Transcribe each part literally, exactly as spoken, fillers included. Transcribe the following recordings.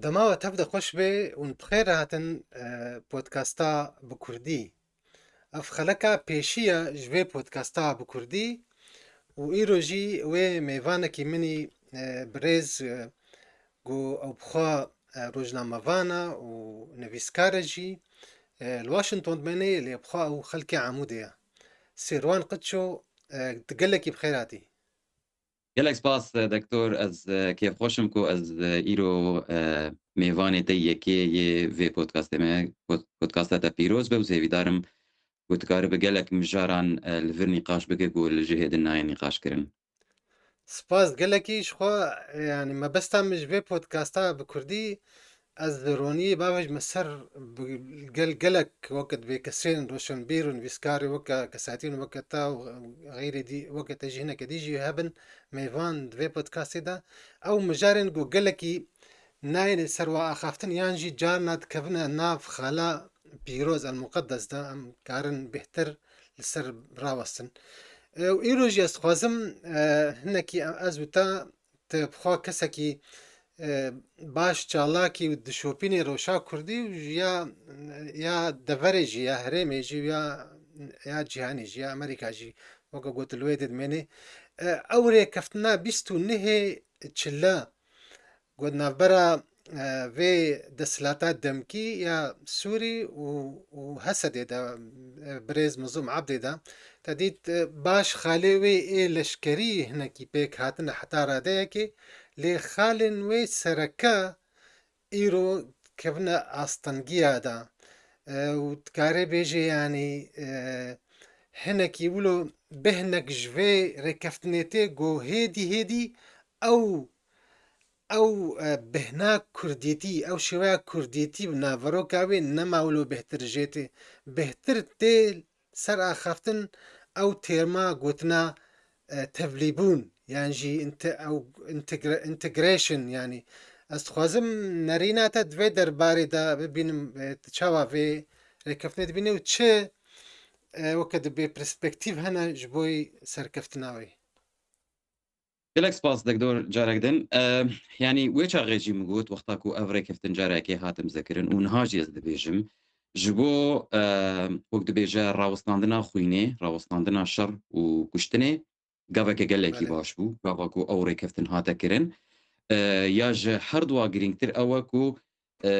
Dema we tev de xweş be û bi xêr hatin, e, podcasta bi kurdî. Ev xeleka pêşî ye ji vê podcasta bi kurdî û îro jî wê mêvanekî min î, e, birêz, e, ku ew bi xwe, e, rojnamevan e û nivîskar e jî, e, li Washington dimêne, lê bi xwe ew xelkê Amûdê ye. Sêrwan Qiço, e, tu gelekî bi xêr hatî. Gelek spas, e, Doktor. Ez, e, kêfxweş im ku ez, e, îro, e, mêvanê te yekê yê vê podcastê me, pod-, podcasta te pîroz be û hêvîdar im ku tu karibe gelek mijaran, e, li vir nîqaş bike ku li cihê din nayên nîqaş kirin. Spas gelekî ji xwe, e, yanî mebesta min ji vê podcasta bi kurdî, ez li roniyê bavêjime ser bi gel-, gelek weke dibê kesên roşenbîr û nivîskarê weke kesatîn weke te û xeyrê dî, weke te jî hineke dî jî hebin mêvan di vê podcastê de. Ew mijarên ku gelekî nayêne ser wa axaftin yan jî carna dikevine nav xala pîroz el muqeddes de, em karin bêhtir li ser rawestin. E, û îro jî ez dixwazim, e, hinekî ez û te, tu bi xwe kesekî, e, baş çalakî û dişopînê rewşa kurdî û ya, ya deverê jî, ya herêmê jî, ya, ya cîhanê jî, ya Amerîka jî, weke got li wê dê dimênê. E, ew rêkeftina bîst û nehê çile ku di navbera, e, vê desthilata demkî ya Sûrî û, û Hesedê de, e, birêz Mezlûm Ebdê de, te dît, e, baş xalê wê ê leşkerî hinekî pêk hatine heta radeyekê, lê xalên wê sereke îro kevine astengiya de, e, û dikarê bêje, yanî, e, hinekî wilo bêhnek ji vê rêkeftinê tê ku hêdî hêdî ew, ew, e, bêhna kurdîtî, ew şêweya kurdîtî bi naveroka wê nema wilo bêhtir jê tê. Bêhtir tê ser axaftin ew têrma gotina, e, tevlîbûn, yan jî inte-, ew integre-, integration, yanî ez dixwazim nerîna te di vê derbarê de bibînim, e, tu çawa vê rêkeftinê dibînî û çi, e, weke dibê perspektîf hene ji bo serkeftina wê? Gelek spas, Doktor, carek din. E, yanî wê çaxê jî min got, wexta ku ev rêkeftin carekê hatim zekirin û niha jî ez dibêjim, ji bo, e, wek dibêje, rawestandina xwînê, rawestandina şer û kuştinê, gaveke gelekî Belê. baş bû, gava ku ew rêkeftin hate kirin. E, ya ji her dua girîngtir ew e ku, e,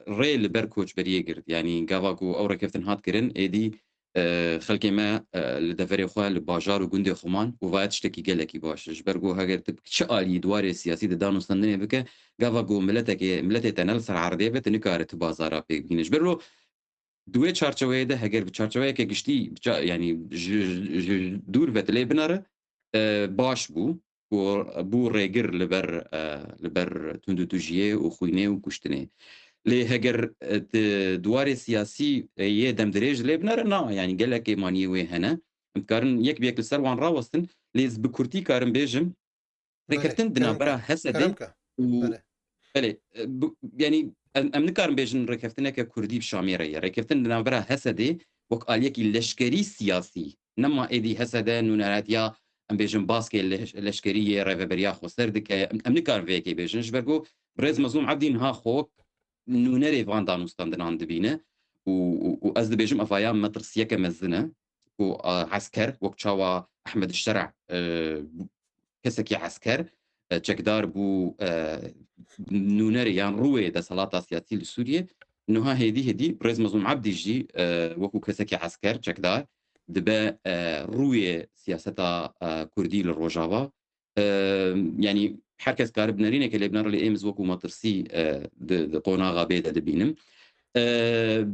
rê li ber koçberiyê girt. Yanî gava ku ew rêkeftin hat kirin, êdî, e, xelkê me, e, li deverê xwe, li bajar û gundê xwe man û vaya tiştekî gelekî baş e. Ji ber ku heger tu bi çi alî di warê siyasî de danûstandinê bike, gava ku miletekê, miletê te ne li ser erdê be, tu nikare tu bazara pêk bîne. Ji ber wilo di wê çarçeweyê de, heger bi çarçeweyeke giştî, bi ça-, yanî ji, ji dûr ve tu lê binere, e, baş bû. Ku bû rêgir li ber, e, li ber tundûtûjiyê û xwînê û kuştinê. Lê heger, e, di, di warê siyasî, e, yê demdirêj lê binere, na, yanî gelekê maniyê wê hene. Em dikarin yek bi yek li ser wan rawestin, lê ez bi kurtî karim bêjim, Belê, rêkeftin di kerem navbera ke, Hesedê kerem ke. û Belê. Belê, e, bu, yanî em, em nikarin bêjin rêkeftineke kurdî bi Şamê re ye. Rêkeftin di navbera Hesedê wek aliyekî leşkerî siyasî, nema êdî Hesede nûneratiya, em bêjin, baskê leş-, leşkerî yê Rêveberiya Xweser dike. Em, em nikarin vê yekê bêjin. Ji ber ku birêz Mezlûm Ebdî niha xwe wek nûnerê van danûstandinan dibîne û, û, û ez dibêjim, ev aya metirsiyeke mezin e ku, a, esker, wek çawa Ehmed Şer'a, e, kesekî esker, e, çekdar bû, e, nûnerê yan rûyê desthilata siyasî li Sûriyê. Niha hêdî hêdî birêz Mezlûm Ebdî jî, e, wekû kesekî esker, çekdar, dibe, e, rûyê siyaseta, e, kurdî li Rojava. E, yanî her kes kare bi nerîneke lê binere, lê êm ez wekû metirsî, e, di, di qonaxa bê de dibînim. E,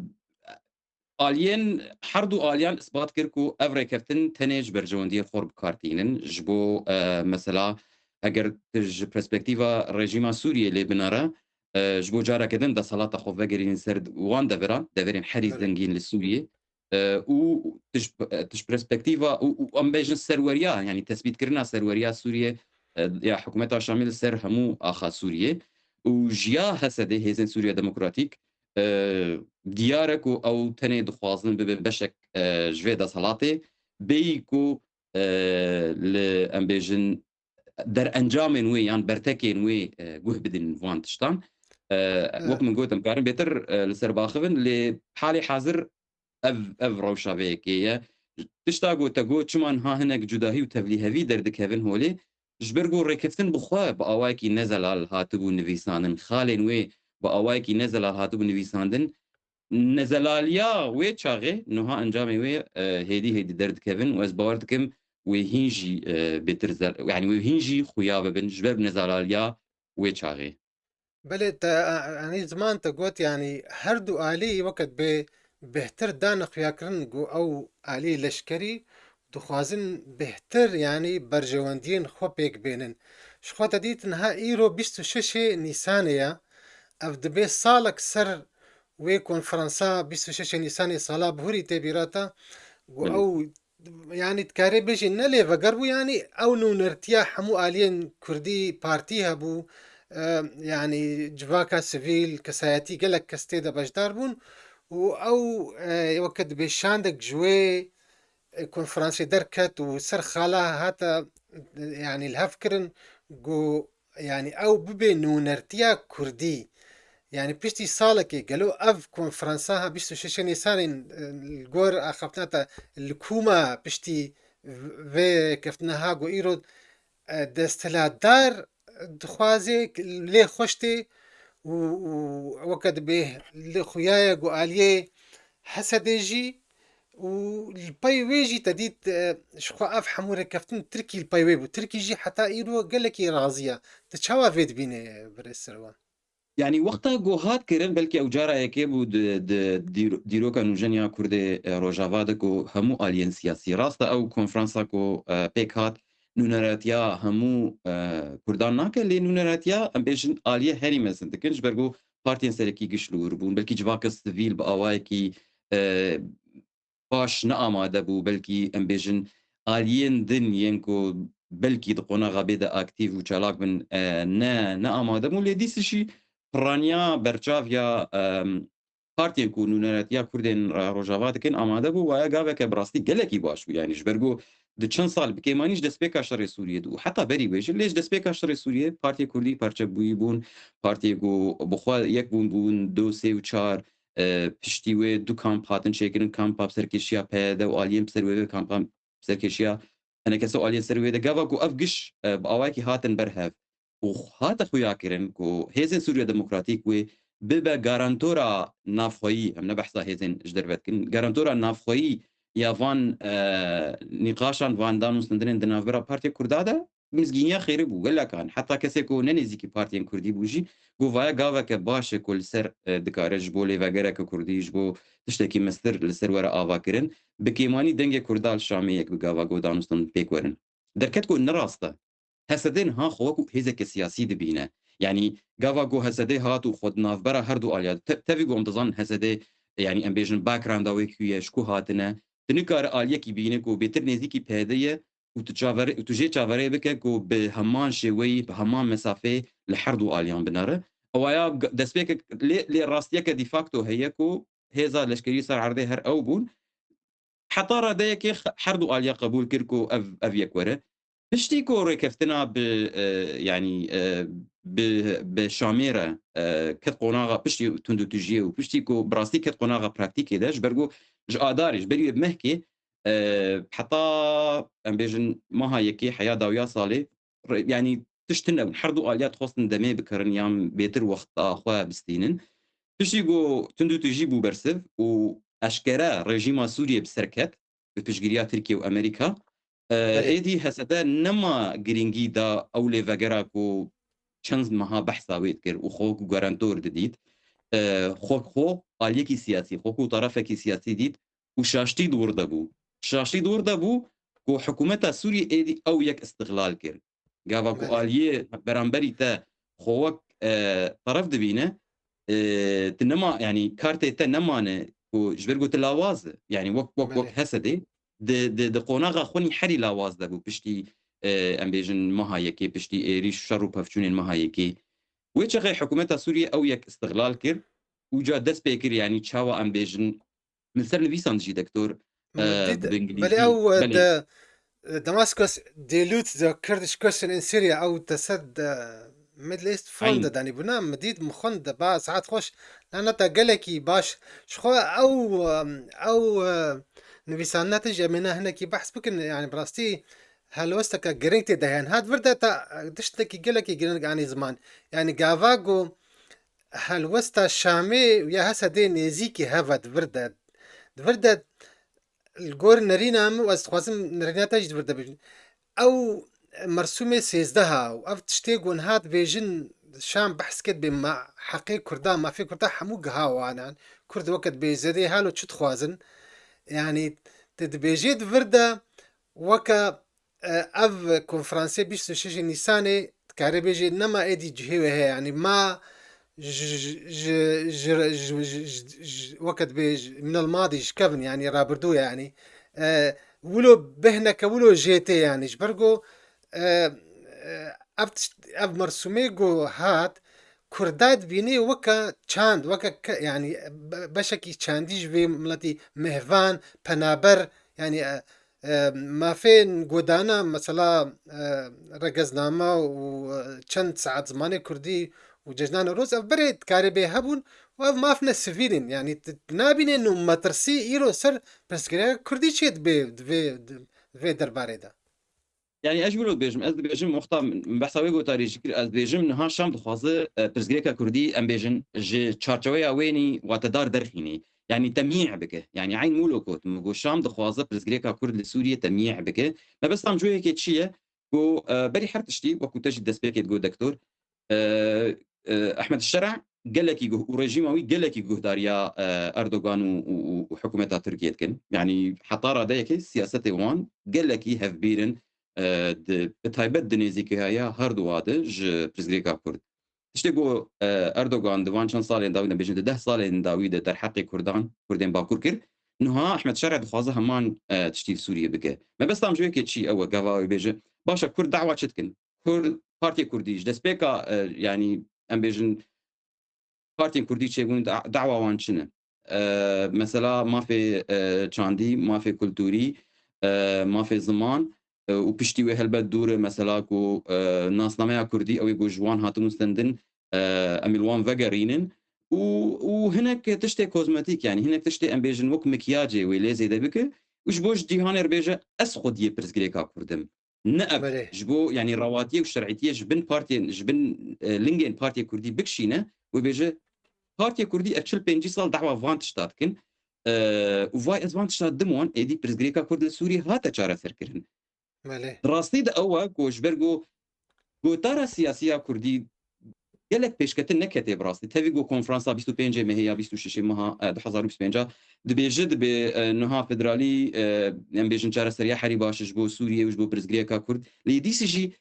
Aliyên, her du aliyan isbat kir ku ev rêkeftin tenê ji berjewendiyê xwe re bi kar tînin. Ji bo, e, mesela, eger tu ji perspektîfa rejîma Sûriyê lê binere, e, ji bo careke din desthilata xwe vegerînin ser wan deveran, deverên herî Belê. zengîn li Sûriyê, e, û tu ji, e, tu ji perspektîfa û, û em bêjin serweriya, yanî tesbîtkirina serweriya Sûriyê, e, ya hikûmeta Şamê li ser hemû axa Sûriyê û ji ya Hesedê, Hêzên Sûriya Demokratîk, e, diyar e ku ew tenê dixwazin bibe beşek, e, ji vê desthilatê, bêyî ku, e, li, em bêjin, derencamên wê yan bertekên wê, e, guh bidin van tiştan. E, wek min got, em karin bêtir, e, li ser baxivin, lê halê hazir ev, ev rewşa vê yekê ye. Tişta ku te got, çima niha hinek cudahî û tevlîhevî derdikevin holê, ji ber ku rêkeftin bi xwe bi awayekî nezelal hatibû nivîsandin, xalên wê bi awayekî nezelal hatibû nivîsandin. Nezelaliya wê çaxê, niha encamê wê, e, hêdî hêdî derdikevin û ez bawer dikim wê hîn jî, e, bêtir zel-, yanî wê hîn jî xuya bibin ji ber nezelaliya wê çaxê. Belê, te, e, e, yanî ziman te got, yanî her du alî weke dibê bêhtir dane xuyakirin ku ew alî leşkerî dixwazin bêhtir, yanî berjewendiyên xwe pêk bênin. Ji xwe te dît niha îro bîst û şeşê Nîsanê ye. Ev dibê salek ser wê konferansa bîst û şeşê Nîsanê sala bihurî tê bîra te ku Belê. ew, yanî dikarê bêjî ne lêveger bû, yanî ew nûnertiya hemû aliyên kurdî, partî hebû, e, yanî civaka sivîl, kesayetî, gelek kes tê de beşdar bûn û ew, e, weke dibê şandek ji wê, e, konferansê derket û ser xala hate, e, yanî li hev kirin ku, yanî ew bibe nûnertiya kurdî. Yanî piştî salekê gelo ev konferansa ha bîst û şeşê Nîsanê, e, li gor axaftina te li ku me piştî vê rêkeftina ha ku îro, e, desthilatdar dixwaze lê xweş tê û, û weke dibê li xuya ye ku aliyê H S D jî û li pey wê jî te dît, e, ji xwe ev hemû rêkeftin Tirkî li pey wê bû. Tirkî jî heta îro gelekî razî ye. Tu çawa vê dibînî, birêz Serwan? Yanî wexta ku hat kirin, belkî ew cara yekê bû di, di dîr-, dîroka nûjen ya Kurdê, e, Rojava de ku hemû aliyên siyasî, rast e, ew konferansa ku, e, pêk hat, nûneratiya hemû, e, Kurdan nake, lê nûneratiya, em bêjin, aliyê herî mezin dikin, ji ber ku partiyên serekî giş li wir bûn, belkî civaka sivîl bi awayekî, e, baş ne amade bû, belkî em bêjin aliyên din yên ku belkî di qonaxa bê de aktîf û çalak bin, e, ne, ne amade bûn, lê dîsa jî piraniya berçav ya, em, partiyên ku nûneratiya Kurdên Rojava dikin amade bû, waya gaveke bi rastî gelekî baş bû. Yanî ji ber ku di çend sal bi kêmanî ji destpêka şerê Sûriyê de û heta berî wê jî, lê ji destpêka şerê Sûriyê partiyê Kurdî parçebûyî bûn, partiyê ku bi xwe yek bûn, bûn du, sê û çar, e, piştî wê du kamp hatin çêkirin, kampa serkêşiya P Y D û aliyên bi ser wê ve kampa serkêşiya H N K S û aliyên ser wê de. Gava ku ev giş, e, bi awayekî hatin ber hev û hate xuya kirin ku Hêzên Sûriya Demokratîk wê bibe garantora navxweyî, em ne behsa hêzên ji derve dikin, garantora navxweyî ya van, e, nîqaşan, van danûstendinên di navbera Partiya Kurda de, mizgîniya xêrê bû, welakan. Heta kesê ku ne nêzîkî partiyên kurdî bû jî, got vaya gaveke baş e ku li ser, e, dikare ji bo lêvegereke kurdî, ji bo tiştekî mestir li ser were avakirin, bi kêmanî dengê kurda li Şamê yek bi gava ku danûstin pêk werin. Derket ku ne rast e. H S D niha xwe wekû hêzeke siyasî dibîne. Yanî gava ku H S D hat û xwe di navbera her du aliya, te-, tevî ku em dizanin H S D, yanî em bêjin backgrounda wê kû ye, ji ku hatine, tu nikare aliyekî bîne ku bêtir nêzîkî P Y D ye, û tu çavere-, û tu jê çaverê bike ku bi heman şêweyî, bi heman mesafeyê li her du aliyan binere. Ewaya g-, destpêkek lê, lê rastiyeke de facto heye ku hêza leşkerî ser erdê her ew bûn. Heta radeyekê x-, her du aliya qebûl kir ku ev, ev yek were. Piştî ku rêkeftina bi, e, yanî, e, bi, bi Şamê re, e, ket qonaxa, piştî tundûtûjiyê û piştî ku bi rastî ket qonaxa praktîkê de, ji ber ku ji Adarê, ji berî wê mehkê, e, heta, em bêjin, meha yekê heya dawiya salê, re-, yanî tişt tune bûn. Her du aliya dixwestin demê bikirin yan bêtir wexta xwe bistînin. Piştî ku tundûtûjî bû bersiv û eşkere rejîma Sûriyê bi ser ket, bi piştgiriya Tirkiye û Amerîka, e, Belê. êdî H S D nema girîngî da ew lêvegera ku çend meha behsa wê dikir û xwe wekî garantor didît. E, xwe, xwe aliyekî siyasî, xwe ku tarafekî siyasî dît û şaştî di wir de bû. Şaştî di wir de bû ku hikûmeta Sûriyê êdî ew yek îstiqlal kir. Gava ku Belê. aliyê beramberî te xwe wek, e, taraf dibîne, e, tu nema, yanî kartê te nemane ku ji ber ku tu lawaz e. Yanî wek, wek, wek Belê. H S D di, di, di qonaxa xwe nî herî lawaz de bû piştî, e, em bêjin meha yekê, piştî êrîş, şer û pevçûnên meha yekê. Wê çaxê hikûmeta Sûriyê ew yek îstiqlal kir û ca dest pê kir, yanî çawa em bêjin, min ser nivîsand jî dektor, Min e, dît, bi îngilîzî, belê ew, e, belê. di, Damascus dilute the Kurdish question in Syria, ew te ser de Middle East Forum de danî bûna, min dît, min xwend, ba saet xweş, laneta gelekî baş. Ji xwe ew, ew, e, nivîsandina te jî em ê ne hinekî behs bikin, yani bi rastî helwesteke giring tê de heye. Niha di vir de te, e, tiştekî gelekî giring anî ziman. Yani gava ku helwesta Şamê ya Hesedê nêzîkî hev e di vir de. Di vir de li gor nerîna min û ez dixwazim nerîna te jî di vir de bêjim. Ew mersûmê sêzdeh a û ev tiştê ku niha dibêjin Şam behs ket bê ma-, heqê Kurda, mafê Kurda hemû giha wan an. Kurd weke dibê zêdê halo çi dixwazin? Yani te dibêjê di vir de weke, e, ev konferansê bîst û şeş Nîsanê dikare bêjê nema êdî cihê wê heye, yani ma ji, ji, ji, ji, ji, ji, ji, weke dibê ji, minel madî ji kevin, yani rabirdû, yani, e, wilo behneke wilo jê tê, yani ji ber ku, e, e, ev tişt-, ev mersûmê ku hat, Kurda dibînê weke çand, weke ke-, yani be-, beşekî çandî ji vê miletî mehvan, penaber, yani, e, e, mafên godana, mesela, e, regezname û, e, çend saet zimanê kurdî û cejna Newroz, ev berê dikarê bê hebûn û ev maf ne sivîl in. Yani, tu nabînê nû metirsî îro ser pirsgirêka kurdî çê dibe di vê, di vê derbarê de. Yani, ez ji wilo dibêjim, ez dibêjim, wexta min behsa wê gotarî jî kir, ez dibêjim, niha Şam dixwaze, e, pirsgirêka kurdî, em bêjin, ji çarçeweya wênî watedar derxînî. Yani, temyî bike. Yani, eyn wilo got, min got, Şam dixwaze pirsgirêka kurd li Sûriyê temyî bike. Mebesta min ji wê yekê çi ye? Ku, e, berî her tiştî, wekû te jî destpêkê digot, doktor, e, e, Ehmed Şera gelekî guh-, û rejîma wî gelekî guhdariya, e, Erdogan û, û, û, û hikûmeta Tirkiyê dikin. Yanî heta radeyekê siyasetê wan gelekî hevbîr in, e, di, bi taybet di nêzîkîya herduwa de ji pirsgirêka Kurd. Tiştê ku, e, Erdogan di van çend salên dawî de, bêjin di deh salên dawî de derheqê Kurdan, Kurdên Bakur kir, niha Ehmed Şera dixwaze heman, e, tiştî li Sûriyê bike. Mebesta min ji wê yekê çi ew e, gava wê bêje, baş e, Kurd dawa çi dikin? Kurd, Partiya Kurdî ji destpêka, e, yanî em bêjin partiyên Kurdî çêbûn, da-, dawa wan çi ne? E, mesela mafê, e, çandî, mafê kulturî, e, mafê ziman, e, û piştî wê helbet dûr e, mesela ku, e, nasnameya Kurdî, ew ê ku ji wan hatibûn stendin, e, em ê li wan vegerînin. Û, û hinek tiştê kozmetîk, yanî hinek tiştê em bêjin wek mikyacê wê lê zêde bike û ji bo ji cîhanê re bêje, ez xwediyê pirsgirêka Kurd im. Ne ev. Belê. Ji bo, yanî, rewatiyê û şer'îtiyê ji bin partiyên, ji bin, e, lingên Partiyê Kurdî bikişîne, wê bêje, Partiyê Kurdî ev çil pêncî sal dawa van tişta dikin, e, û vay ez van tişta didim wan, êdî pirsgirêka Kurd li Sûriyê hate çareserkirin. Belê. Di rastî de ew e ku ji ber ku gotara siyasî ya Kurdî gelek pêşketin neketiye bi rastî. Tevî ku konferansa bîst û pêncê mehê ya bîst û şeşê meha, e, du hezar û bîst û pênc a dibêje, dibê, e, niha federalî, e, em bêjin çareseriya herî baş e ji bo Sûriyê û ji bo pirsgirêka Kurd. Lê dîsî jî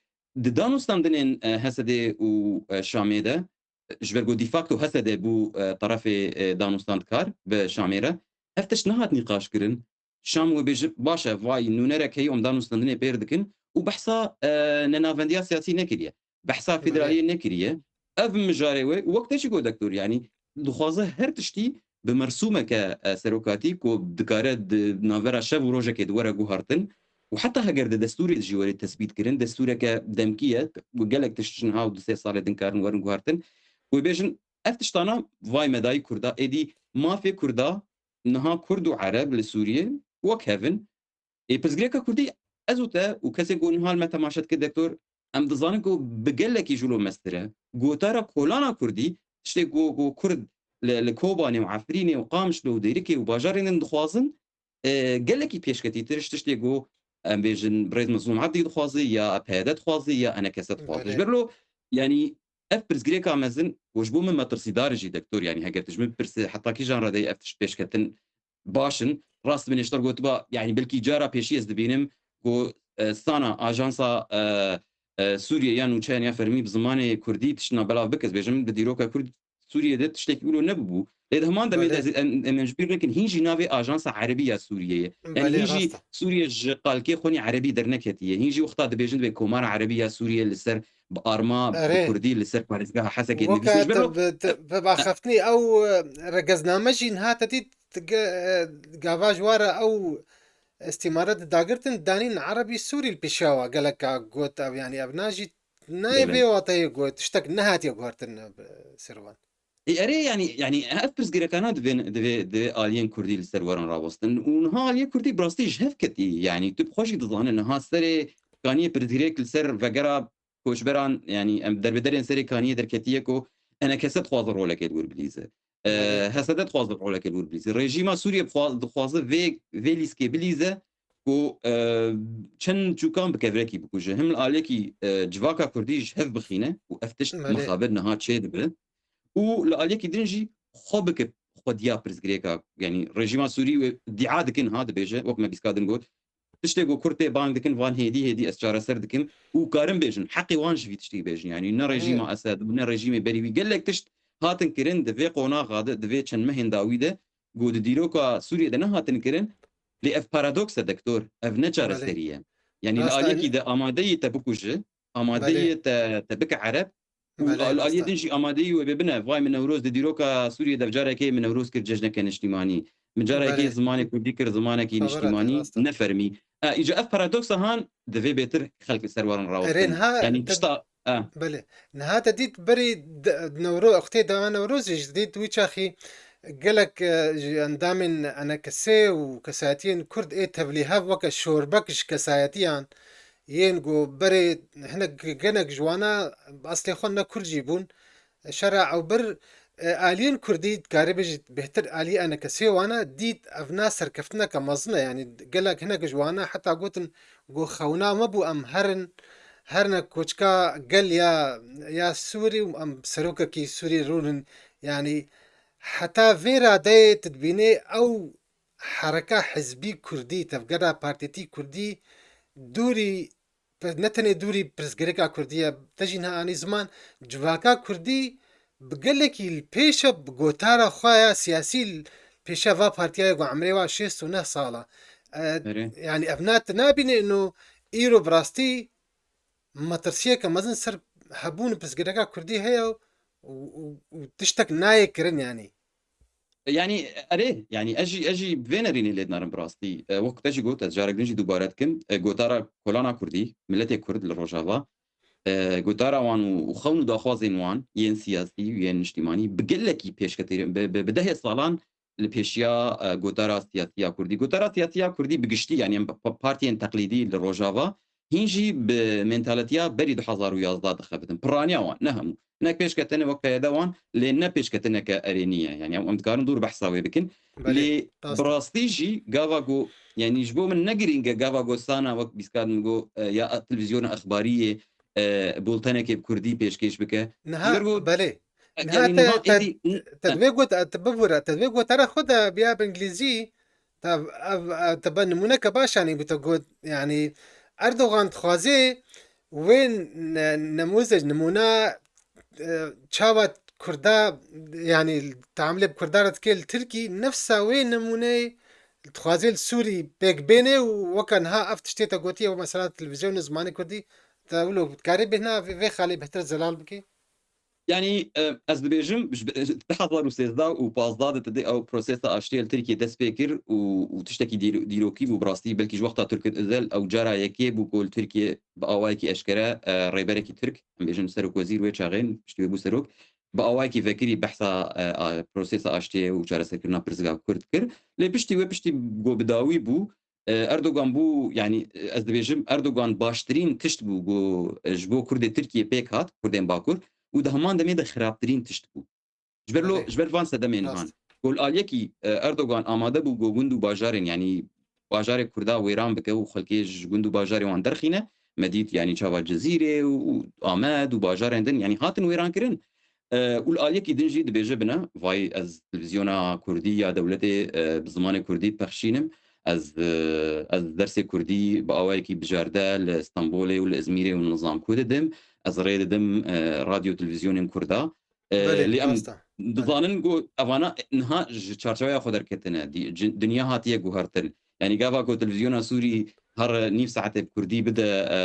di danûstandinên, e, H S D û, e, Şamê de, ji ber ku de facto H S D bû, e, terefê, e, danûstandkar bi Şamê re, ev tişt nehat nîqaş kirin. Şam wê bêje, baş e, vay nûnerek heye, em danûstandinê pêr dikin û behsa, e, nenavendiya siyasî nekiriye. Behsa Belê. federaliyê nekiriye. Ev mijarê wê, wek te jî got, doktor, yanî dixwaze her tiştî bi mersûmeke, e, serokatî ku dikare di navbera şev û rojekê de were guhartin û heta heger di destûrê de jî were tesbît kirin, destûreke demkî ye, ku gelek tişt ji niha û du sê salê din karin werin guhartin. Wê bêjin, ev tiştana vay me dayî Kurda, êdî mafê Kurda, niha Kurd û Ereb li Sûriyê wek hev in. Ê, pirsgirêka Kurdî, ez û te û kesên ku niha li me temaşe dike, doktor, em dizanin ku bi gelekî jûlo mestir e. Gotara kolana Kurdî, tiştê ku, ku Kurd li, li Kobanê û Efrînê û Qamişlo û Dêrikê û bajarên din dixwazin, e, gelekî pêşketîtir ji tiştê ku em bêjin birêz Mezlûm Ebdî dixwaze ya P Y D dixwaze ya E N K S dixwaze. Belê. Ji ber lo, yanî ev pirsgirêka mezin ku ji bo min metirsîdar e jî, doktor, yanî heger tu ji min bipirse heta kîjan redeyê ev tişt pêşketin baş in. Rast min ji te re gotiba, yanî belkî cara pêşî ez dibînim ku, e, sana ajansa, e, e, Sûriye ya nûçeyan ya fermî bi zimanê Kurdî tiştina belav bike, ez bêjim, di dîroka Kurd Sûriyê de tiştekî wilo nebûbû. Lê di heman demê de Belê. ez, em, em ji bîr nekin, hîn jî navê Ajansa Erebî ya Sûriyê ye. Yanî Belê, hîn jî rast e. Sûriye ji qalkê xwe nî erebî derneketiye. Hîn jî wexta dibêjin dibê Komara Erebî ya Sûriyê li ser bi arma, bi Erê. Kurdî, li ser parêzgeha Hesekê Weke nivîsî. Ji ber te o bi, te bi baxeftnî ew, e, regezname jî niha te dît, ge-, e, gava ji ware ew îstîmare di dagirtin danîn Erebî Sûrî li pêşiya wa geleka got ev, yanî ev na jî nayê vê wateyê got, tiştek nehatiye guhertin, e, Serwan. Ê, erê, yanî, yanî ev pirsgirêkana divê, divê, divê aliyên Kurdî li ser werin rawestin. Û niha aliyê Kurdî bi rastî ji hev ketî. Yanî tu bi xwe jî dizane niha serê kaniyê pirsgirêk li ser vegera koçberan, yanî em derbederên serê kaniyê derketiye ku E N K S dixwaze rolekê li wir bilîze. E, Belê. H S D dixwaze rolekê li wir bilîze. Rejîma Sûriyê bixwa-, dixwaze vê, vê lîskê bilîze ku, e, çend çûkan bi kevrekî bikuje. Him li aliyekî, e, civaka Kurdî ji hev bixîne û ev tişt Belê. mixabin niha çêdibe. Û li aliyekî din jî xwe bike xwediya pirsgirêka, yanî rejîma Sûrî wê dîa dikin ha dibêje, wek me bîska din got, tiştê ku Kurd tê bang dikin, van hêdî hêdî ez çareser dikim û karin bêjin, heqê wan ji vî tiştî bêjin. Yanî ne rejîma Esed û ne rejîmê berî wî gelek tişt hatin kirin di vê qonaxa de, di vê çend mehên dawî de, ku di dîroka Sûriyê de nehatin kirin, lê ev paradoks e, doktor, ev ne çareserî ye. Yanî li aliyekî de amadeyî te bikuje, amadeyî te, te bike Ereb, û Belê, li aliyê din jî amadeyî wê bibine, vay min Newroz di dîroka Sûriyê de carekê min Newroz kir cejneke niştîmanî. Min carekê Belê. zimanê Kurdî kir zimanekî Xebera te niştîmanî, rast e. ne fermî. E, îca ev paradoksa han divê bêtir xelk li ser werin Erê, rawestin. niha Yanî te tişta, e. Belê. Niha te dît berî de-, Newro-, wextê dema Newrozê jî dît wî çaxî gelek, e, ji endamên E N K S û kesayetiyên Kurd ê tevlîhev weke şorbek ji kesayetiyan yên ku berê hinek genek ji wana eslê xwe ne Kurd jî bûn. Şera ew bir, e, aliyên Kurdî, dikarî bêjî bêhtir aliyê E N K S'ê wana dît, ev na serkeftineke mezin e. Yanî gelek hinek ji wana heta gotin ku xewna me bû em herin, herine koçka gel ya, ya Sûrî û em serokekî Sûrî rûnin. Yanî heta vê radeyê tu dibînê ew hereka hizbî Kurdî, tevgera partîtî Kurdî dûrî, ne tenê dûrî pirsgirêka Kurdî ye, te jî niha anî ziman, civaka Kurdî bi gelekî li pêş e, bi gotara xwe ya siyasî li pêşiya va partiya ye ku emrê wa şêst û neh sal e. E, Erê. yanî ev na tu nabînê ino îro bi rastî metirsiyeke mezin ser hebûn û pirsgirêka Kurdî heye û, û, û tiştek nayê kirin yanî. Yanî, erê, yanî ez jî, ez jî vê nerînê lê dinarim bi rastî. E, wek te jî got, ez carek din jî dubare dikim. E, gotara kolana Kurdî, miletê Kurd li Rojava, e, gotara wan û, û xewn û daxwazên wan, yên siyasî û yên niştîmanî, bi gelekî pêşketirî, bi, bi, bi dehê salan li pêşiya, e, gotara siyasî ya Kurdî. Gotara siyasî ya Kurdî bi giştî, yanî em pa-, partiyên teqlîdî li Rojava, hîn jî bi mentalitiya berî du hezar û yazdeh dixebitin. Piraniya wan, ne hemû. Hinek pêşketine wek P Y D wan, lê ne pêşketineke erênî ye. Yanî em, em dikarin dûr behsa wê bikin. Belê, Lê rast e. bi rastî jî gava ku, yanî ji bo min ne girîng e gava ku sana wek bîskar min got, e, ya televîzyona exbariyê, e, bultenekê bi kurdî pêşkêş bike. Niha, Ji ber ku, belê. e, Niha yanî te, niha te, êdî, n-, te e. divê got, te bibûre, te divê gotara xwe de biya bi îngilîzî, te ev, ev, te be nimûneke baş anî bû te got, yanî Erdogan dixwazê wê ne-, nemûzec, nimûna, e, çawa Kurda, yanî teamilê bi Kurda re dike li Tirkî, nefsa wê nimûneyê dixwazê li Sûrî pêk bênê û weke niha ev tiştê te gotiye, mesela televîzyonê zimanê Kurdî, te wilo dikarê bêhna vê, vê xalê bêhtir zelal bikê? Yanî, e, ez dibêjim, ji, ji du hezar û sêzdeh û pazdeh de tedê ew prosesa aştiyê li Tirkiyê dest pê kir û, û tiştekî dîro-, dîrokî bû bi rastî, belkî ji wexta Turgut Özel ew cara yekê bû ku li Tirkiyê bi awayekî eşkere, e, rêberekî Tirk, em bêjin serokwezîr wê çaxê, piştî wê bû serok, bi awayekî vekirî behsa, e, a, prosesa aştiyê û çareserkirina pirsgirêka Kurd kir. Lê piştî wê, piştî ku bi dawî bû, E, Erdogan bû, yanî, e, ez dibêjim, Erdogan baştirîn tişt bû ku, e, ji bo Kurdê Tirkiyê pêk hat, Kurdên Bakur, û di heman demê de xirabtirîn tişt bû. Ji ber lo, Belê. ji ber van sedemên Rast. van. Ku li aliyekî, e, Erdogan amade bû ku gund û bajarên, yanî bajarê Kurda wêran bike û xelkê ji gund û bajarê wan derxîne, me dît, yanî çava Cizîrê û, û Amed û bajarên din, yanî hatin wêrankirin. E, û li aliyekî din jî dibêje bine, vay ez televîzyona Kurdî ya dewletê, e, bi zimanê Kurdî pexşînim, ez, e, ez dersê Kurdî bi awayekî bijerde li Stenbolê û li Izmîrê û nizam ku didim, ez rê didim, e, radyo televîzyonên Kurda. E, Belê, lê em rast e. Belê. dizanin ku evana niha ji çarçeweya xwe derketine, dî-, ci-, dinya hatiye guhertin. Yanî gava ku televîzyona Sûrî her nîv saetê bi Kurdî bide, e,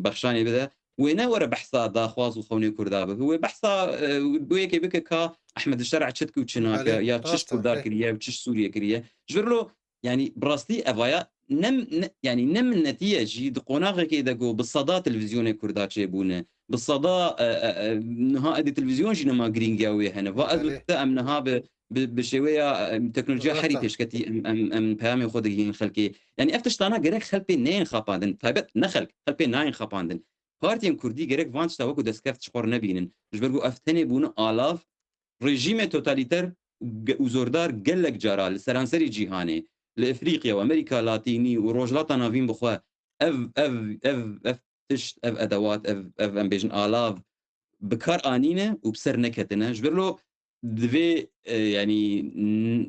bexşanê bide, wê ne were behsa daxwaz û xewnê Kurda bibe. Wê behsa, e, wê yekê bike ka Ehmed Şer'a çi dike û çi nake, Belê, ya çi ji rast e, Kurda belê. kiriye û çi ji Sûriye kiriye. Ji vir lo, yanî bi rastî evaya ne, ne, yanî ne minnetî ye jî di qonaxekê de ku bi seda televîzyonê Kurda çêbûne, bi seda, e, e, e, niha edî televîzyon jî nema girîngiya wê hene. Va ez û Belê. te em niha bi, bi, bi şêweya, e, teknolojiya Rast herî e. pêşketî em, em, em peyamê xwe digihînin xelkê. Yanî ev tiştana gerek xelpê neyên xapandin. Taybet ne xelk, xelpê nayên xapandin. Partiyên Kurdî gerek van tişta wekû destkeft ji xwe re nebînin. Ji ber ku ev tenê bûne alav rejîmê totalîter ge-, û zordar gelek cara li seranserî cîhanê, li Efrîqya û Amerîka Latînî û Rojhilata Navîn bi xwe ev, ev, ev, ev tişt, ev edewat, ev, ev em bêjin alav bi kar anîne û bi ser neketine. Ji ber lo divê, e, yanî, n-,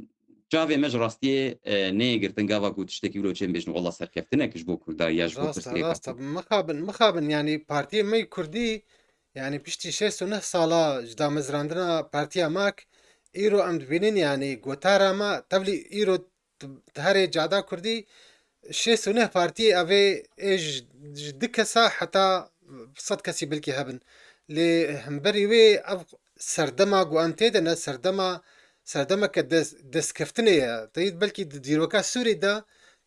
çavê me ji rastiyê, e, neyê girtin gava ku tiştekî wilo çê em bêjin, wela serkeftinek ji bo Kurda ya ji bo Rast e, pirsgirêka rast e. Kurd. Mixabin, mixabin, yanî partiyê me yê Kurdî, yanî piştî şêst û neh sala ji damezrandina Partiya MAK, îro em dibînin, yanî gotara me, tevlî îro tu, tu herê cada Kurdî, şêst û neh partiyê evê ê ji, ji du kesa heta sed kesî belkî hebin. Lê hemberî wê ev serdema ku em tê de ne, serdema, serdemeke des-, destkeftinê ye. Te dît belkî di dîroka Sûrî de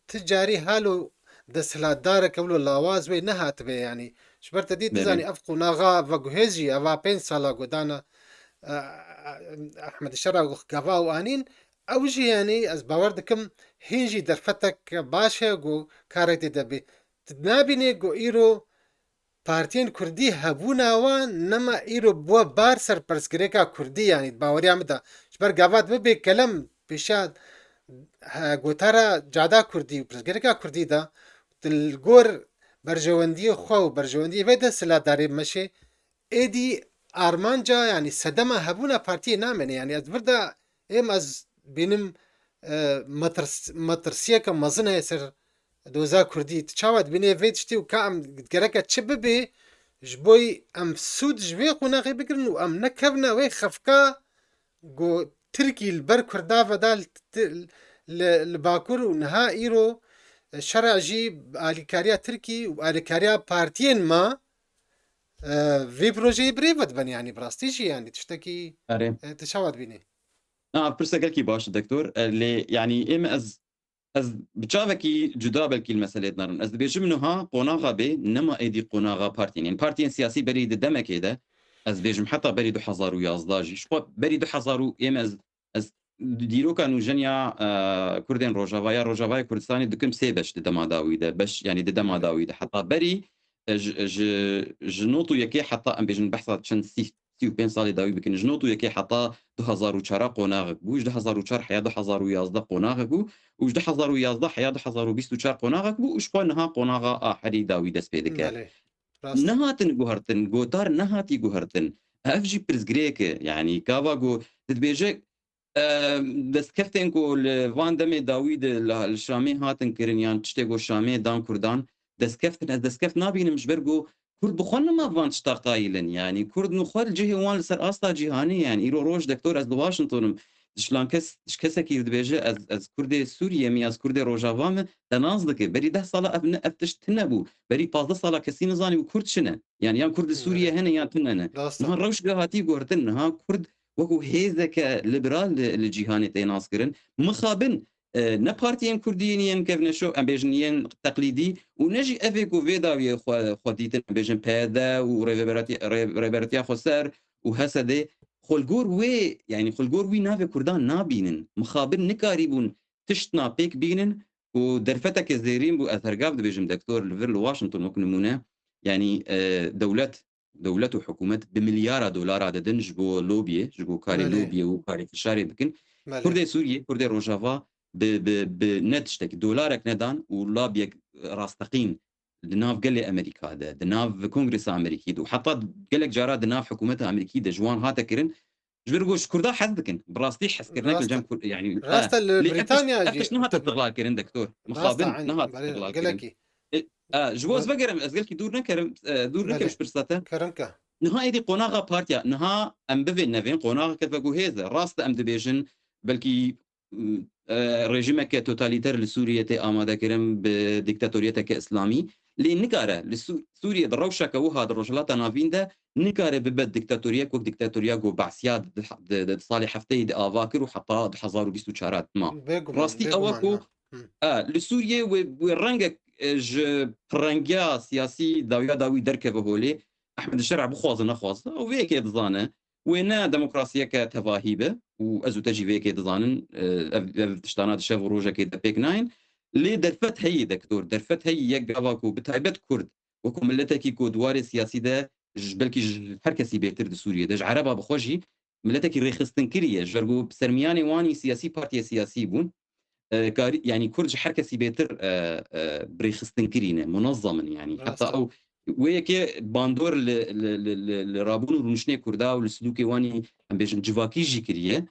ti carî halo desthilatdareke wilo lawaz wê nehatibe, yanî. Ji ber te dît, Belê. dizanî ev qonaxa veguhêz jî, eva pênc sala godana, e, e, Ehmed Şera gava û anîn, ew jî, yanî, ez bawer dikim, hîn jî derfetek baş e ku karek tê de bê. Tu nabînî ku îro partiyên Kurdî hebûna wan nema îro bûye bar ser pirsgirêka Kurdî, yanî, di baweriya min de. Ji ber gava dibê bê kelem pêşiya, he, gotara cada Kurdî û pirsgirêka Kurdî de, tu li gor berjewendiyê xwe û berjewendiyê vê desthilatdarê meşê, êdî armanca, yanî sedema hebûna partiyê namêne. Yanî ez vir de êm ez bînim, e, metirs-, metirsiyeke mezin heye ser doza Kurdî. Tu çawa dibînî vê tiştî û ka em gereke çi bibe ji bo em sûd ji vê qonaxê bigirin û em nekevine wê xefka ku Tirkî li ber Kurda veda li, li, li Bakur û niha îro, e, şera jî bi alîkariya Tirkî û alîkariya partiyên me, e, vê projeyê bi rê ve dibin, yanî bi rastî jî, yanî tiştekî, Erê. e, tu çawa dibînî? Na, pirsa gelkî baş e, doktor. E, lê, yanî, êm ez, ez bi çavekî cuda belkî li meselê dinarim. Ez dibêjim niha qonaxa bê, nema êdî qonaxa partiyên. Yanî partiyên siyasî berî di demekê de, ez dibêjim heta berî du hezar û yazdeh jî. Ji xwe berî du hezar û êm ez, ez dîroka nûjen ya, e, Kurdên Rojava ya Rojavayê Kurdistanê dikim sê beş di dema dawî de. Beş, yanî di dema Belê. dawî de. Heta berî, e, ji, ji, ji not û yekê heta em bêjin behsa çend sî, sî û pênc salê dawî bikin. Ji not û yekê heta du hezar û çar qonaxek bû, ji du hezar û çar heya du hezar û yazdeh qonaxek bû û ji du hezar û yazdeh heya du hezar û bîst û çar qonaxek bû û ji xwe niha qonaxa aherî dawî dest pê dike. Belê. Rast e. Nehatin guhertin, gotar nehatî guhertin. Ev jî pirsgirêk e. Yanî gava ku tu dibêje, e, destkeftên ku li van demê dawî de li, li Şamê hatin kirin yan tiştê ku Şamê dan Kurdan, destkeftin, ez destkeft nabînim ji ber ku Kurd bi xwe nema van tişta qayil in. Yanî Kurd nû xwe li cihê wan li ser asta cîhanê, yanî îro roj doktor ez li Washington im. Ji lan kes, ji kesekî dibêje ez, ez Kurdê Sûriyê me, ez Kurdê Rojava me, te nas dike. Berî deh sala ev ne, ev tişt tune bû. Berî pazdeh sala kesî nizanî û Kurd çi ne. Yanî yan Kurd li Sûriyê Belê. hene yan tune ne. Rast e. Niha rewş gihatî guhertin. Niha Kurd wekû hêzeke liberal li, li cîhanê tê naskirin. Mixabin, e, ne partiyên Kurdî yên, yên kevneşo, em bêjin yên teqlîdî û ne jî evê ku vê dawiyê xwe, xwe dîtin, em bêjin P Y D û Rêveberatiya, Rê-, Rêberatiya Xweser û H S D, xwe li gor wê, yanî xwe li gor wî navê Kurdan nabînin. Mixabin nikarîbûn tiştna pêk bînin û derfeteke zêrîn bû, ez her gav dibêjim, doktor, li vir li Washington wek nimûne, yanî, e, dewlet, dewlet û hikûmet bi milyara dolara didin ji bo lobiyê, ji bo karê Belê. lobiyê û karê fişarê bikin. Belê. Kurdê Sûriyê, Kurdê Rojava bi, bi, bi ne tiştekî, dolarek nedan û labiyek rasteqîn di nav gelê Amerîka de, di nav Kongresa Amerîkî de û heta gelek cara di nav hikûmeta Amerîkî de ji wan hate kirin, ji ber ku ji Kurda hez dikin. Bi rastî hezkirinek li Rast cem e. Kurd, yanî, Rast e, e, li lê ev tişt, Brîtanya ev jî tişt nihat heta iqlal kirin, doktor. Rast e, Mixabin, eyn, nihat belê, iqlal kirin. Gelekî. E, e, ji bo ez Belê. vegerim, ez gelkî dûr nekerim, e, dûr nekim Belê. ji pirsete. Kerem ke. Niha êdî qonaxa partiya, niha em bivên nevên qonaxeke veguhêz e. Rast e, em dibêjin, belkî, e, rejîmeke totalîter li Sûriyê tê amadekirin bi dîktatoriyeteke îslamî. Lê nikare li Sû-, Sûriyê di rewşeke wiha di Rojhilata Navîn de nikare bibe dîktatoriyek wek dîktatoriya ku Be'siya di, di, di, di salê hefteyê de ava kir û heta du hezar û bîst û çar hat ma. Bêguman, Rastî ew e bêguman, ku ha. A, li Sûriyê wê, wê rengek, e, ji pirengiya siyasî dawiya dawî derkeve holê, Ehmed Şer'a bixwaze nexwaze, û vê yekê dizane, wê ne demokrasiyeke tevahî be, û ez û te jî vê yekê dizanin, e, ev, ev tiştana di şev û rojekê de pêk nayên. Lê derfet heyî, doktor, derfet heyî yek gava ku bi taybet Kurd, wekû miletekî ku di warê siyasî de ji, belkî ji her kesî bêtir di Sûriyê de, ji Ereba bi xwe jî miletekî rêxistinkirî ye. Ji ber ku bi sermiyanê wanî siyasî partiyê siyasî bûn. E, karî, yanî Kurd ji her kesî bêtir, e, e, bi rêxistinkirî ne, munezzamin yanî. Heta ew wê yekê bandor li, li, li, li, li rabûn û rûniştinê Kurda û li silûkê wanî, em bêjin, civakî jî kiriye.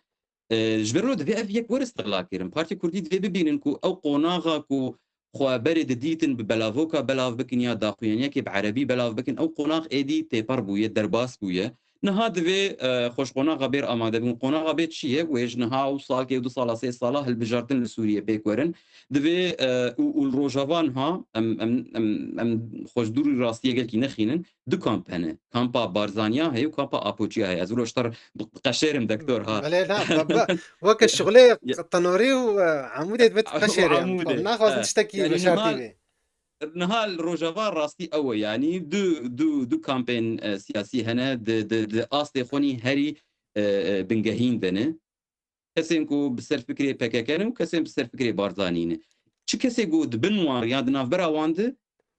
E, ji ber wê divê ev yek were istiqlal kirin. Partiya Kurdî divê bibînin ku ew qonaxa ku xwe berê didîtin bi belavoka belav bikin ya daxuyaniyekê bi erebî belav bikin, ew qonax êdî têper bûye, derbas bûye. Niha divê, e, xwe ji qonaxa bêr amade bin. Qonaxa bê çi ye? Wê ji niha ew salkê û du sala, sê sala hilbijartin li Sûriyê pêk werin. Divê, e, û, û li Rojava niha em, em, em, em xwe ji dûrî rastiyê gelkî nexînin. Du kamp hene. Kampa Barzaniya heye û kampa Apoçiya heye. Ez wilo ji te re diqeşêrim, doktor, ha. Belê, na, be, be, weke şixulê Tenorî û, e, Amûdê divê diqeşêre. Amûdê. Naxwazin tiştekî veşartî bê. Niha li Rojava rastî ew e, yanî du, du, du kampên, e, siyasî hene, di, di, di astê xwe nî herî, e, e, bingehîn de ne. Kesên ku bi ser fikrê P K K ne û kesên bi ser fikrê Barzanî ne. Çi kesê ku di bin wan ya di navbera wan de,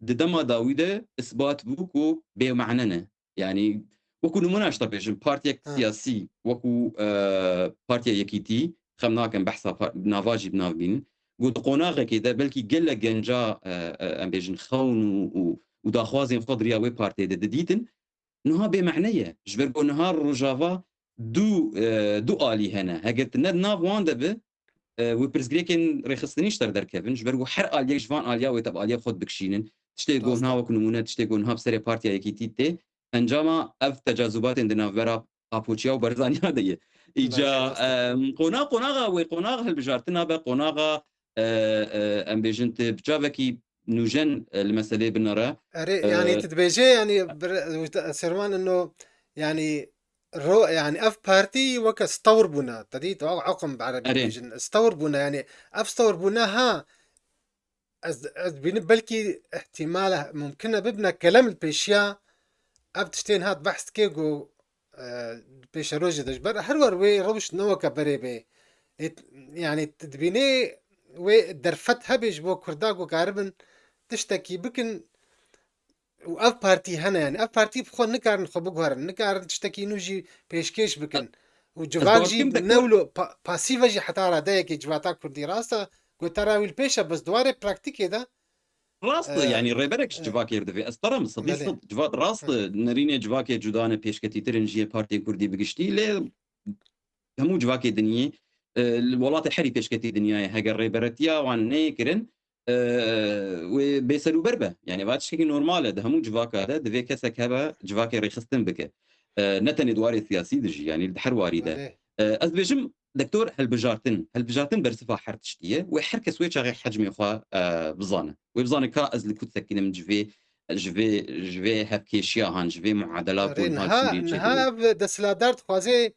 di dema dawî de isbat bû ku bêmane ne. Yanî, wekû nimûne ji te bêjim, partiyek siyasî, wekû, e, Partiya Yekîtî, xem nakin behsa par-, nava jî bi nav bînin, ku di qonaxekê de belkî gelek genca, e, e, em bêjin, xewn û, û, û daxwazên xwe di riya wê partiyê de didîtin, niha bêmane ye. Ji ber ku niha Rojava du, e, du alî hene. Heger tu ne di nav wan de bi, e, wê pirsgirêkên rêxistinî ji te re derkevin. Ji ber ku her aliyek ji van aliya wê te bi aliya xwe dibikişînin. Tiştê ku niha wek nimûne, tiştê ku niha bi serê Partiya Yekîtî tê, encama ev tecazubatên di navbera Apoçiya û Barzaniya de ye. Îca, em, qona-, qonaxa wê, qonaxa hilbijartina be, qonaxa, e, e, em bêjin, tu bi çavekî nûjen, e, li meselê binere. Erê, e, yanî tu dibêjê, yanî bir, Serwan, ino, yanî ro-, yanî ev partî weke stewr bûne. Te dît, ew eqim bi erebî dibêjin. Stewr bûne, yanî ev stewr bûne, ha, ez, ez dibînim belkî îhtîmal e, mumkin e bibine kelem li pêşiya ev tiştên hat behs dike ku, e, pêşerojê de ji ber her wer wê rewş ne weke berê bê. Ê, yanî tu dibînê wê derfet hebe ji bo Kurda ku karibin tiştekî bikin û ev partî hene, yanî ev partî bi xwe nikarin xwe biguherin, nikarin tiştekî nû jî pêşkêş bikin. Û civak jî ne wilo pa-, pasîv e jî heta radeyekê civata Kurdî rast e, gotara wî li pêş e, bes di warê praktîkê de, rast e, e, yanî rêberek ji e, civakê re divê. Ez te re min sedî sed civat rast e, nerînê civakê cuda ne, pêşketîtir in ji yê partiyên Kurdî bi giştî, lê hemû civakê dinyê, e, li welatê herî pêşketî dinyayê, heger rêberetiya wan neyê kirin, e, wê bêserûber be. Yanî, va tiştekî normal e, di hemû civaka de divê kesek hebe civakê rêxistin bike. E, ne tenê di warê siyasî de jî, yanî di her warî de. E, ez dibêjim, doktor, hilbijartin. Hilbijartin bersiva her tiştî ye. Wê her kes wê çaxê hecmê xwe, e, bizane. Wê bizane ka ez li ku disekinim, ji vê, ji vê, ji vê hevkêşiya han, ji vê muadela ku niha Sûriyê çêkiriye. Ev desthilatdar dixwaze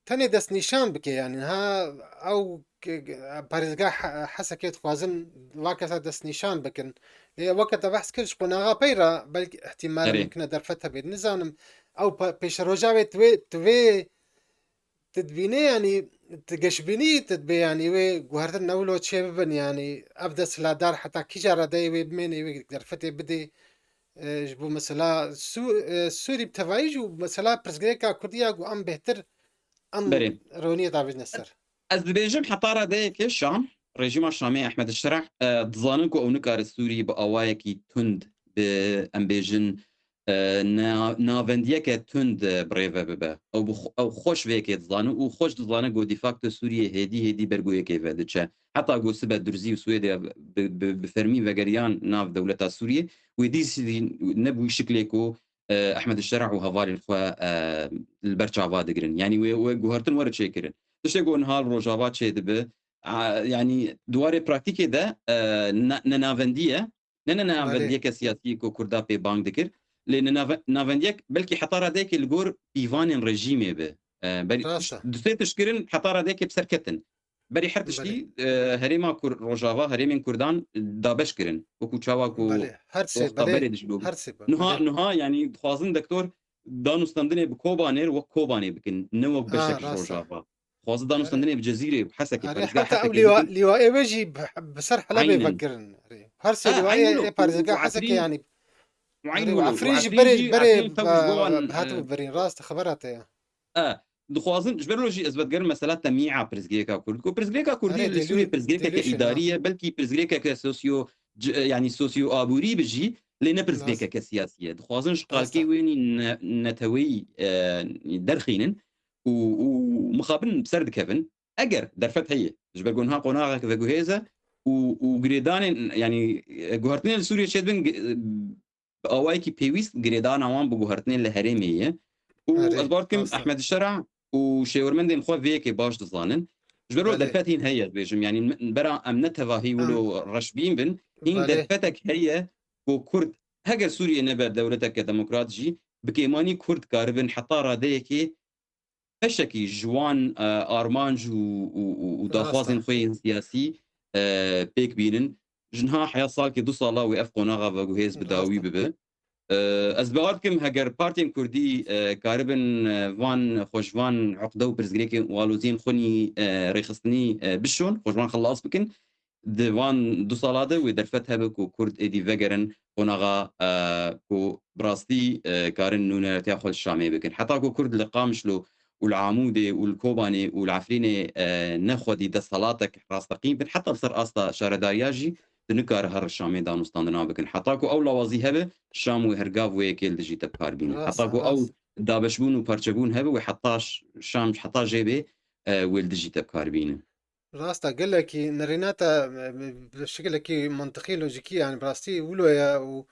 tenê destnîşan bike, yanî niha ew k-, k-, parêzgah He-, Hesekê dixwazin va kesa destnîşan bikin. Lê weke te behs kir ji qonaxa pey re belkî îhtîmal mumkin e derfet hebe. Nizanim ew pa-, pêşeroja wê tu wê, tu vê, tu dibînê, yanî tu geşbînî, tu dibê, yanî wê guhertin ne wilo çê bibin, yanî ev desthilatdar heta kîja radeyê wê bimênê, wê derfetê bidê, e, ji bo mesela Sû-, e, Sûrî bi tevayî jî û mesela pirsgirêka Kurdî ya ku em bêhtir em roniyê davêjine ser. Ez dibêjim heta radeyekê Şam, rejîma Şamê Ehmed Şerah, e, dizanin ku ew nikare Sûrî bi awayekî tund, bi, em bêjin, e, na-, navendiyeke tund, e, bi rê ve bibe. Ew bi xwe-, ew xweş vê yekê dizane û xweş dizane ku de facto Sûriyê hêdî hêdî ber ku yekê ve diçe. Heta ku sibe Durzî û Swêdê bi, bi, bi fermî vegeriyan nav dewleta Sûriyê, wê dîsî nebû şiklê ku e, Ehmed Şerah û hevalên xwe, e, li ber çava digirin. Yanî wê, wê guhertin were çêkirin. Tiştê ku niha li Rojava çêdibe, a, yanî di warê praktîkê de, e, ne-, nenavendî ye. Ne, ne, nenavendiyeke siyasî ku Kurda pê bang dikir. Lê nenave-, navendiyek belkî heta radeyekê li gor pîvanên rejîmê be. E, belkî du sê tişt kirin heta radeyekê bi ser ketin. Berî her tiştî, e, herêma Kur-, Rojava, herêmên Kurdan dabeş kirin. Wekû çawa ku Belê, her sê, wexta belê, berê dijî bû. Her sê, belê. Niha, niha, yanî dixwazin doktor danûstendinê bi Kobanê re wek Kobanê bikin, ne wek Ha, beşek ji rast e. Rojava. Dixwazin danûstendinê bi Cezîrê, bi Hesekê, Erê, parêzgeha heta ew Hesekê lîwa-, bikin. Lîwaê wê jî bi, bi ser Helebê Aynen. vekirin. Erê. Her sê Ha, lîwayê aynen ê wilo. Parêzgeha Û Hesekê Efrîn, yanî. Û Erê, aynen û wilo. Efrîn Û jî Efrîn berê, jî, berê Efrîn tew ji bo wan, bi, bi, e, hatibû berîn. Rast e, xebera te ya. E, dixwazin, ji ber wilo jî ez vedigerim mesela te mîa pirsgirêka Kurd. Ku pirsgirêka Kurdî Erê, li Sûriyê dêlû-, pirsgirêkeke dêlûşên, ha. îdarî ye, belkî pirsgirêkeke sosyo-, c-, yanî sosyo-aborî bi jî, lê ne Rast. pirsgirêkeke siyasî ye. Dixwazin ji Rast e. qalkê wênî ne-, neteweyî, e, derxînin û, û mixabin bi ser dikevin. Eger derfet heye, ji ber ku niha qonaxek veguhêz e û, û girêdanên, yanî, e, guhertinên li Sûriyê çêdibin, gi-, bi awayekî pêwîst girêdana wan bi guhertinên li herêmê ye. Û Erê, ez bawer dikim rast e. Ehmed Şera û şêwirmendên xwe vê yekê baş dizanin. Ji ber wê Belê. derfet hîn heye, ez bêjim. Yanî, bera em ne tevahî Em wilo reşbîn bin, hîn Belê. derfetek heye ku Kurd, heger Sûriye nebe dewleteke demokrat jî, bi kêmanî Kurd karibin heta radeyekê beşekî ji wan, e, armanc û, û, û, û Rast e. daxwazên xwe yên siyasî, e, pêk bînin. Ji niha heya salkê du sala wê ev qonaxa veguhêz bi Rast dawî e. bibe. E, ez bawer dikim heger partiyên Kurdî, e, karibin, e, van xwe ji van uqde û pirsgirêkên û aloziyên xwinî, e, rêxistinî, e, bişon, xwe ji wan xilas bikin. Di van du sala de wê derfet hebe ku Kurd êdî vegerin qonaxa, e, ku bi rastî, e, karin nûneratiya xwe li Şamê bikin. Heta ku Kurd li Qamişlo û li Amûdê û li Kobanê û li Efrînê, e, ne xwedî desthelatek rasteqîn bin, heta li ser asta şaredariya jî tu nikare her Şamê danûstandina bikin. Heta ku ew lawazî hebe, Şam wê her gav wê yekê li dijî te bi kar bîne. Rast Heta e, ku ew rast. dabeşbûn û parçebûn hebe, wê heta ş-, Şam heta jê bê, e, wê li dijî te bi kar bîne. Rast e, gelekî nerîna te, e, bi şekilekî mantiqî, lojîkî, yanî bi rastî wilo ye û,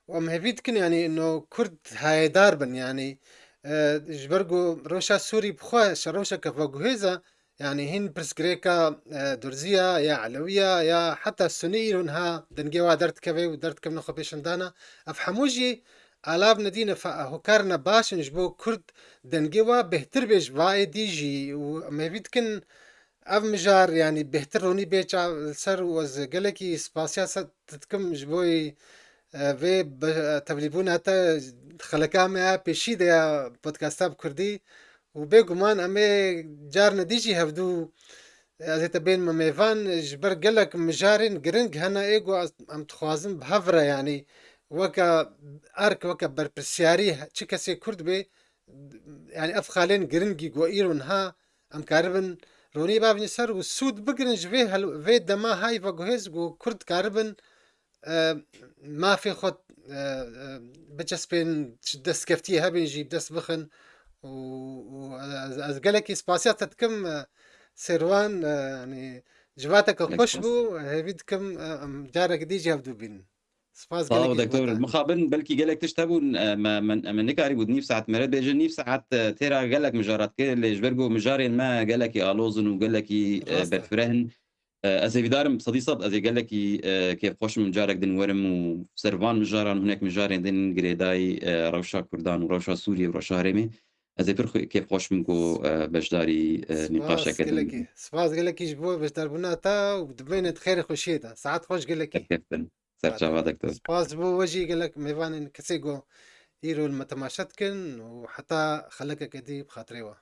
û em hêvî dikin, yanî ino Kurd hayedar bin, yanî, e, ji ber ku rewşa Sûrî bi xwe şerrewşeke veguhêz e, yanî hîn pirsgirêka, e, Durziya ya Elewiya ya heta Sunî îro niha dengê wa derdikeve û derdikevine xwe pêşindana. Ev hemû jî alav nedîne fe-, hokarine baş in ji bo Kurd dengê wa bêhtir bê ji va êdî jî û em hêvî dikin, Ev mijar, yanî, bêhtir ronî bê çav li ser û ez gelekî spasiya se-, te dikim ji bo, e, vê be-, tevlîbûna te xeleka me ya pêşî de ya podcasta bi kurdî û bêguman em ê carna dî jî hevdû, e, ez ê te bên me mêvan ji ber gelek mijarên giring hene ê ku ez, em dixwazin bi hev re, yanî, weke erk, weke berpirsiyarî çi kesê kurd bê, yanî ev xalên giringî ku îro niha em karibin ronî bavînin ser û sûd bigirin ji vê hel-, vê dema hay veguhêz ku kurd karibin, e, mafê xwe, e, e, biçespên, destkeftiyê hebin jî bi dest bixin û, û ez, ez gelekî spasiya te dikim, e, Sêrwan, e, yanî civateke xweş bû, hêvî dikim, e, em careke dî jî hevdû bînin. Spas Sağ ol, gelekî ji bo doktor. te. Mixabin belkî gelek tişt hebûn, e, me, me, me nikarîbû di nîv saet me re bêjin. Nîv saet, e, têra gelek mijara dikir, lê ji ber ku mijarên me gelekî aloz in û gelekî, e, Rast e. berfireh in. E, ez hêvîdar im, sedî sed, ez ê gelekî, e, kêfxweş im carek din werim û ser van mijaran û hinek mijarên din girêdayî, e, rewşa Kurdan û rewşa Sûriyê û rewşa herêmê. Ez ê pir xwe-, kêfxweş bim ku, e, beşdarî, e, Spas nîqaşeke din gelekî. bim. Spas gelekî ji bo beşdarbûna te û dibêne di xêrê xweşiyê de. Saet xweş gelekî. Serkeftin. Serçava dektir. Spas ji bo we jî gelek mêvanên kesê ku îro li me temaşe dikin û heta xelekeke dî bi xatirê we.